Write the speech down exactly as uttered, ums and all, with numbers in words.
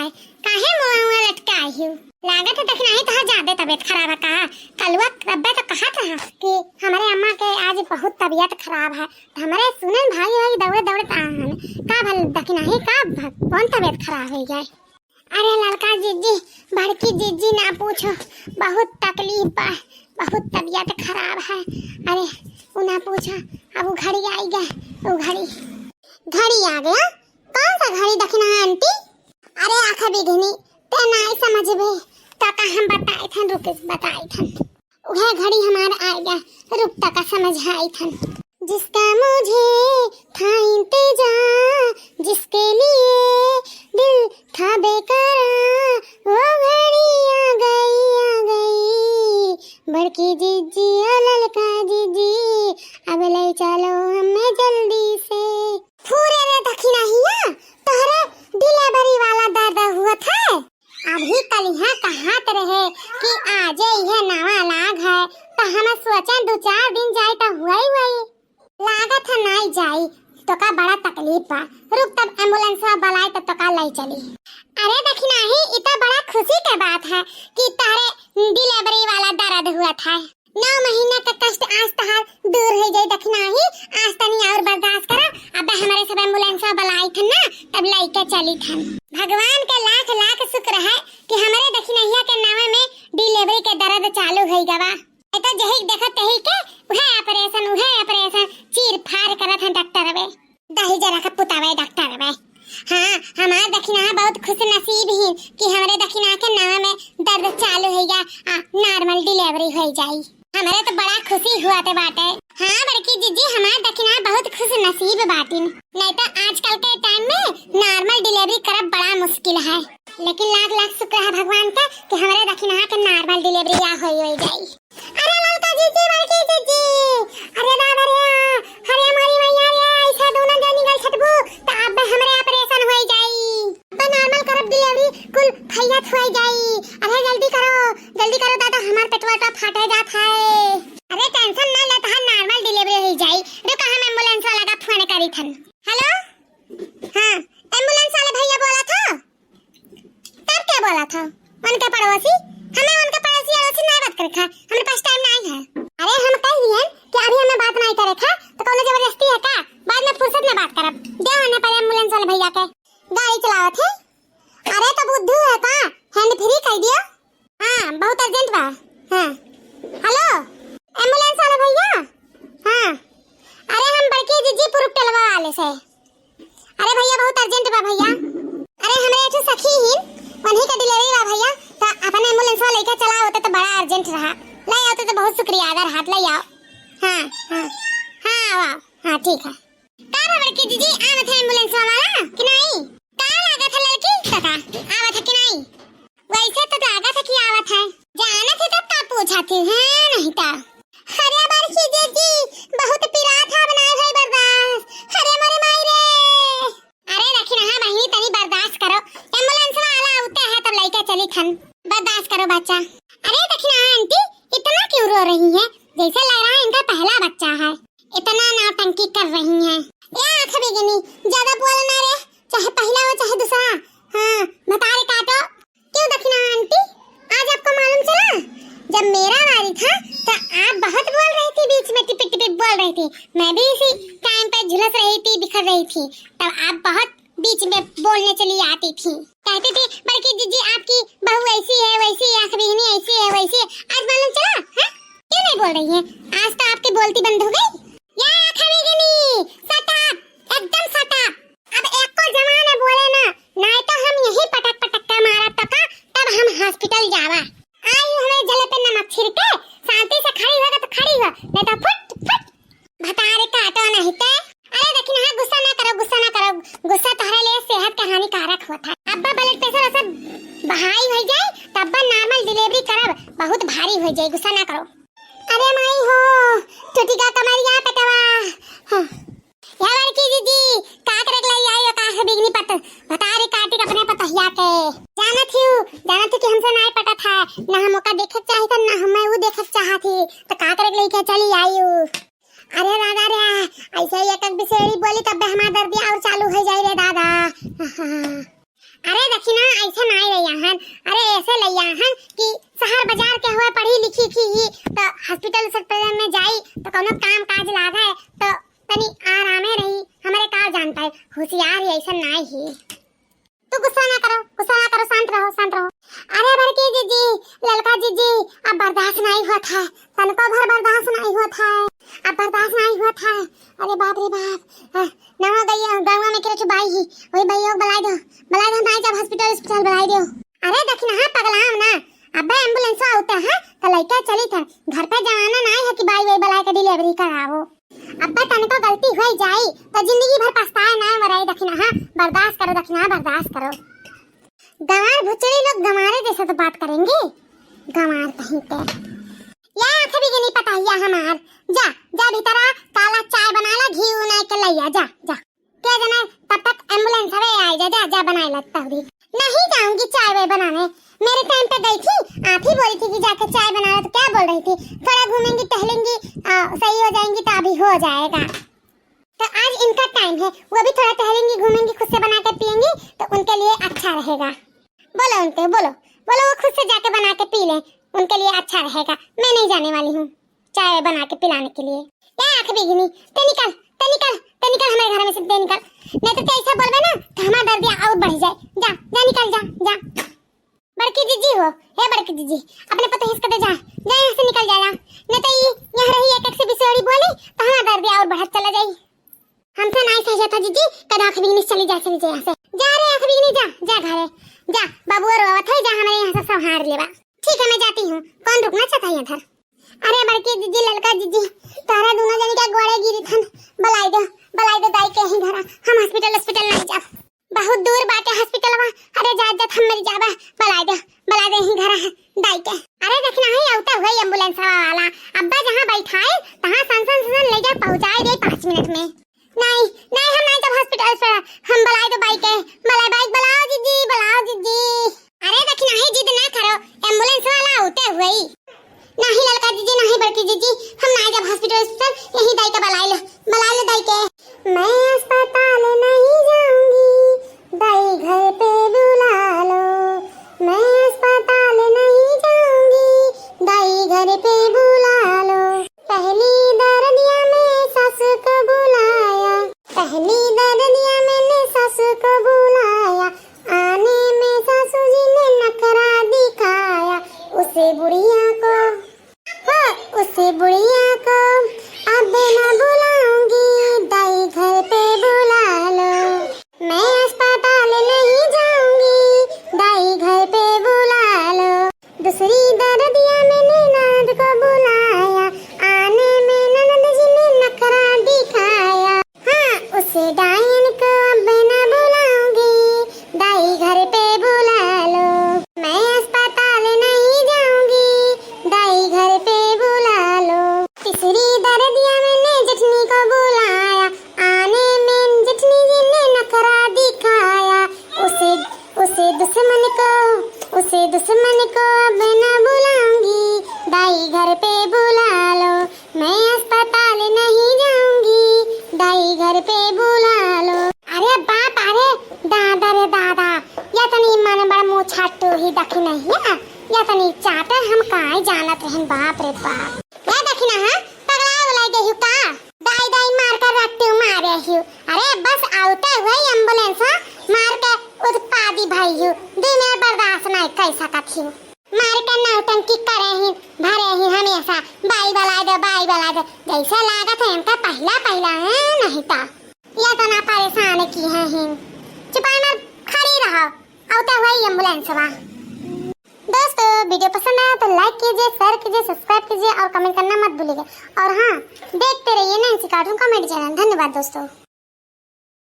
काहे मुँह, मुँह लटकाई हो? लागत है दखिनाही तोहार ज्यादा तबीयत खराब है का? कलुआ अब्बे तो कहत रहा कि हमरे अम्मा के आज बहुत तबीयत खराब है, तो हमरे सुनन भाई होई दौड़े दौड़े आन। का भल दखिनाही का भ-, कौन तबीयत खराब हो गया? अरे ललका जिज्जी, बड़की जिज्जी ना पूछो, बहुत तकलीफ बा, बहुत तबीयत खराब है। अरे उ ना पूछो, अब उ घड़ी आई गए, उ घड़ी। घड़ी आ गया? कौन सा घड़ी दखिना है आंटी? अरे आँख बिघनी, ते नाई समझबे, तो का हम बताई थन, रुक बताई थन। उहे घड़ी हमार आएगा, रुक तका समझाई थन। जिसका मुझे था इंतजार, जिसके लिए दिल था बेकरार, वो घड़ी आ गई, आ गई। बड़की जिज्जी, ओ ललका जिज्जी, अब ले चलो हमें जल्दी से। फुरे रे दखिनाहिया, तोहरे डिलीवरी वाला दर्द हुआ था। अभी कलिहा कहत रहे कि आजे इहे नवा लाग है, तो हम सोचन दो चार दिन जाए तो हुई हुई। लागत है नाई जाई, तोका बड़ा तकलीफ बा। रुक तब एम्बुलेंसवा बुलाई तब तोका लई चली। अरे दखिनाही, इ तो बड़ा खुशी के बात है कि तोहरे डिलीवरी वाला दर्द हुआ था। नौ महीना का कष्ट आज तहार दूर हो जाई दखिनाही, आज तनी और बर्दाश्त करा। अब हमरे सब एम्बुलेंस बुलाई थन ना, तब लइके चली थन। भगवान के लाख लाख शुक्र है कि हमरे दखिनहिया के नावे में डिलीवरी के दर्द चालू हो गवा। ए तो जही देखत तही के उहे ऑपरेशन, उहे ऑपरेशन, चीर फाड़ करत हैं डॉक्टर बे। दही जरा के पुतावे डॉक्टर बे। हाँ, हमार दखिना बहुत खुश नसीब ही कि हमरे दखिना के नाम में दर्द चालू हो गया, आ, नॉर्मल डिलीवरी हो जाई। हमरे तो बड़ा खुशी हुआ ते बाटे। हाँ बड़की जिज्जी, हमार दखिना बहुत खुश नसीब बाटिन, नहीं तो आजकल के टाइम में नॉर्मल डिलीवरी करब बड़ा मुश्किल है। लेकिन लाख लाख शुक्र है भगवान का कि हमरे दखिना के नॉर्मल डिलीवरी या होई, होई जाई। अरे ललका जिज्जी, बड़की जिज्जी, अरे दादा रे, अरे हमारी मैया रे, ऐसे दोनों जनी गल छटबू, त अब हमरे ऑपरेशन होई जाई। अब नॉर्मल करब डिलीवरी, कुल फैयत होई जाई। अरे जल्दी करो, जल्दी करो दादा, हमार पेटवा तो फाटे जात है। अरे टेंशन ना ले, तहार नॉर्मल डिलीवरी होई जाई। रुका, हम एम्बुलेंस वाला का फोन करी थन। हेलो, हाँ, एम्बुलेंस वाले भैया बोला था? तब क्या बोला था? उनके पड़ोसी? हमें उनके पड़ोसी अड़ोसी नहीं बात करे था, हमारे पास टाइम नहीं है। अरे हम कह दिए कि अभी हमें बात नहीं करे था, तो कौनो जबरदस्ती है का? बाद में फुर्सत में बात करब। दे उन्हें पहले एम्बुलेंस वाले भैया के। गाड़ी चलावत है। अरे तो बुद्धू है का? हैंड फ्री कर दियो। हाँ, बहुत अर्जेंट बा। हाँ। हेलो, एम्बुलेंस वाला भैया? हाँ। अरे हम बड़की जिज्जी पुरुप टलवा वाले से। अरे भैया, बहुत अर्जेंट बा भैया। अरे हमरे एक ठो सखी ही, उन्हीं का डिलीवरी बा भैया, तो अपन एम्बुलेंस वाला लेके चला होते तो बड़ा अर्जेंट रहा, ले आते तो बहुत शुक्रिया अदा रहत, ले आओ। हाँ, हाँ, हाँ, आओ, आओ। हाँ, ठीक है। का बा बड़की जिज्जी, आवत है एम्बुलेंस वाला कि नहीं? का लागत है लड़की, काका, आवत है कि नहीं? वैसे तो लागत है कि आवत है। जानत है तब का पूछा थी, हैं, नहीं तो। अरे बड़की जिज्जी, बहुत पिरात है, अब नाय होई बर्दाश्त। अरे मोरे माई रे। अरे दखिनहा बहिनी, तनी बर्दाश्त करो, एम्बुलेंस वाला आते हैं तब लेके चली थन। बर्दाश्त करो बच्चा। अरे दखिनहा आंटी, इतना क्यों रो रही है? जैसे लग रहा है इनका पहला बच्चा है। इतना नौटंकी कर रही हैं। ए आँख बिगनी, ज्यादा बोल ना रे, चाहे पहला हो चाहे दूसरा। हाँ, भतारे काटो। क्यों दखिना आंटी, आज आपको मालूम चला? जब मेरा बारी था तो आप बहुत बोल रही थी, बीच में टिपिक टिपिक बोल रही थी। मैं भी इसी टाइम पे झुलस रही थी, बिखर रही थी, तब आप बहुत बीच में बोलने चली आती थी। कहती थी, "बड़की जिज्जी आपकी बहू ऐसी है, वैसी है, आँख बिगनी ऐसी है, वैसी है।" आज मालूम चला, हैं? क्यों नहीं बोल रही है? आज तो आपकी बोलती बंद हो गई। या आँख बिगनी, shut up, एकदम shut up। अब एको जबान बोले ना, नहीं तो हम यही पटक पटक के मारा तो का, तब हम हॉस्पिटल जावा। आई हमें जले पे नमक छिड़के, शांति से खड़ी होगा तो खड़ी हो, नहीं तो फुट फुट। भतारे काटो नहीं ते। अरे दखिनहा, गुस्सा ना करो, गुस्सा ना करो, गुस्सा तोहरे लिए सेहत के हानिकारक होत है। अब्बा blood pressure सब हाई हो जाए, तब अब्बा normal delivery करब, बहुत भारी हो जाए, गुस्सा ना करो। अरे माई हो, टूटी का कमरिया पेटवा। हाँ। या बड़की दीदी, का करे के लाई आई, का है बिगनी पत-, भतारे काटी के अपने पतहिया के। जानत हिउ, जानत हिउ कि हमसे नाय पटत है, ना हम ओका देखे चाहत है, ना हमें ऊ देखे चाहत ही, तो का करे के लेके चली आई ऊ। अरे दादा रे, ऐसे ही एक एक बिसेरी बोली तब हमार दर्दिया और चालू हो जाई रे दादा। अरे दखिनहा, ऐसे नाई लइया हन। अरे ऐसे लइया हन कि शहर बाजार के हुए पढ़ी लिखी की ही, तो hospital hospital में जाई तो कौनो काम काज लागे तो तनी आरामे रही। हमरे का जान पाए, होशियार ही ऐसा नाई ही। तू गुस्सा ना करो, गुस्सा ना करो, शांत रहो, शांत रहो। अरे बड़की जीजी, ललका जीजी, अब बर्दाश्त नाई होत है, तनको भर बर्दाश्त नाई होत है, अब बर्दाश्त नाई होत है। अरे बाप रे बाप, आ, ना हो गई, गौवा में केरे चुबाई ही, वही भैया को बुलाई दो, बुलाई दो, हम आई जब hospital hospital बुलाई दो। अरे दखिनहा, पगलाओ ना, अबे ambulance आवते हैं तो लइका चली था, घर पे जमाना नाई है कि बाई वही बुलाई के delivery करावो। अब्बे तनको गलती होई जाई, तो जिंदगी भर पछताए ना मराई दखिनहा। बर्दाश्त करो दखिनहा, बर्दाश्त करो। गंवार भुचड़ी लोग गंवारे जैसे तो बात करेंगे, गंवार कहीं के। या आँख भी नहीं पता हिया हमार। जा, जा भीतरा काला चाय बना ला, घी उनाई के लइया, जा, जा। के जने तब तक ambulance हवे आई जा, जा, जा बनाए लगता भी। नहीं जाऊंगी चाय वाय बनाने, मेरे time पे गई थी, आप ही बोली थी कि जाके चाय बना लो, तो क्या बोल रही थी, थोड़ा घूमेंगी टहलेंगी, आ, सही हो जाएंगी तो अभी हो जाएगा। तो आज इनका time है, वो भी थोड़ा टहलेंगी घूमेंगी, खुद से बना के पियेंगी तो उनके लिए अच्छा रहेगा। बोलो उनके, बोलो, बोलो वो खुद से जाके बना के पी लें, उनके लिए अच्छा रहेगा। मैं नहीं जाने वाली हूँ चाय बना के पिलाने के लिए। ए आँख बिगिनी, ते निकल, ते निकल, ते निकल हमारे घर में से, ते निकल। नहीं तो ते ऐसा बोलबे ना तो हमार दर्दिया और बढ़ जाए। जा, जा निकल, जा, जा। बड़की जीजी हो, हे बड़की जीजी, अपने पतोहिया से कह दे जा, जा यहाँ से निकल जा, जा। नहीं तो ये यहाँ रही एक एक से बिसोड़ी बोली तो हमार दर्दिया और बढ़त चला जाई। हमसे नाई सही था जीजी, कद आँख बिगिनी चली जा, चली जा यहाँ से। जा रे आँख बिगिनी, जा, जा घरे, जा। बाबू और रोवत है, जा हमारे यहाँ से संभार लेवा। ठीक है, मैं जाती हूँ, कौन रुकना चाहता है इधर? अरे बड़की जीजी, ललका जीजी, तारा दोनों जन के गोड़े गिरी थन, बुलाई दो, बुलाई दो दाई के ही घरा, हम hospital hospital नहीं जाब। बहुत दूर बाटे hospital वा, अरे जात जात हम मर जाबा, बुलाई दो, बुलाई दो ही घरा है दाई के। अरे देखना है, आवता हुआ ambulance वाला, अब्बा जहाँ बैठाए तहाँ सन सन सन ले जा पहुँचाए दे पाँच मिनट में। नहीं, नहीं, हम नहीं जब hospital से, हम बुलाई दो बाई के, बुलाई बाई, बुलाओ जीजी, बुलाओ जीजी। अरे दखिनहा, जिद ना करो, ambulance वाला आवते हुए। नहीं ललका जीजी, नहीं बड़की जीजी, हम नहीं जब hospital से, यही दाई का बुलाई लो, बुलाई लो दाई के। मैं अस्पताल नहीं जाऊंगी, दाई घर पे बुला लो। मैं अस्पताल नहीं जाऊंगी, दाई घर पे बुला लो। पहली दर्दिया में सासू को बुलाया, पहली दर्दिया मैंने सासू को बुलाया, आने में सासू जी ने नखरा दिखाया। उसे बुढ़िया को, हो, उसे बुढ़िया को अब ना बुलाऊंगी, दाई घर पे बुला लो। मैं अस्पताल नहीं जाऊंगी, दाई घर पे बुला लो। दूसरी दर्दिया में ननद को बुलाया, आने में ननद जी ने नखरा दिखाया। हाँ, उसे डायन को अब ना बुलाऊंगी, दाई घर पे बुला लो। मैं अस्पताल नहीं जाऊंगी, दाई घर पे बुला लो। तीसरी दर्दिया मैंने जेठनी को बुलाया, आने में जेठनी जी ने नखरा दिखाया। उसे, उसे दुश्मन को, उसे दुश्मन को अब ना बुलाऊंगी, दाई घर पे बुला लो। मैं अस्पताल नहीं जाऊंगी, दाई घर पे बुला लो। अरे बाप, अरे दादा रे दादा, या तनी मन बड़ मुछाटू ही दखिनहिया, या तनी चाटे हम काई जानत रहन, बाप रे बाप। या दखिनहा, पगला उगला गई का? दाई दाई मार कर रट्टू मारे ही। अरे बस आवते हुए ambulance मार के उत्पादी भई ही, दुइ मिनट बर्दाश्त नहीं कर सकत ही। मार के नौटंकी करे ही, भरे ही हमेशा, बाई बला दे, बाई बला दे। जैसे लागत है इनका पहला पहला है, नहीं ता। या तो ना परेशान की है ही। चुपाई मार खड़ी रहो, आवते हुए ambulance वा। दोस्तों, video पसंद आया तो like कीजिए, share कीजिए, subscribe कीजिए और comment करना मत भूलिएगा। और हाँ, देखते रहिए नैन्सी cartoon comedy channel। धन्यवाद दोस्तों।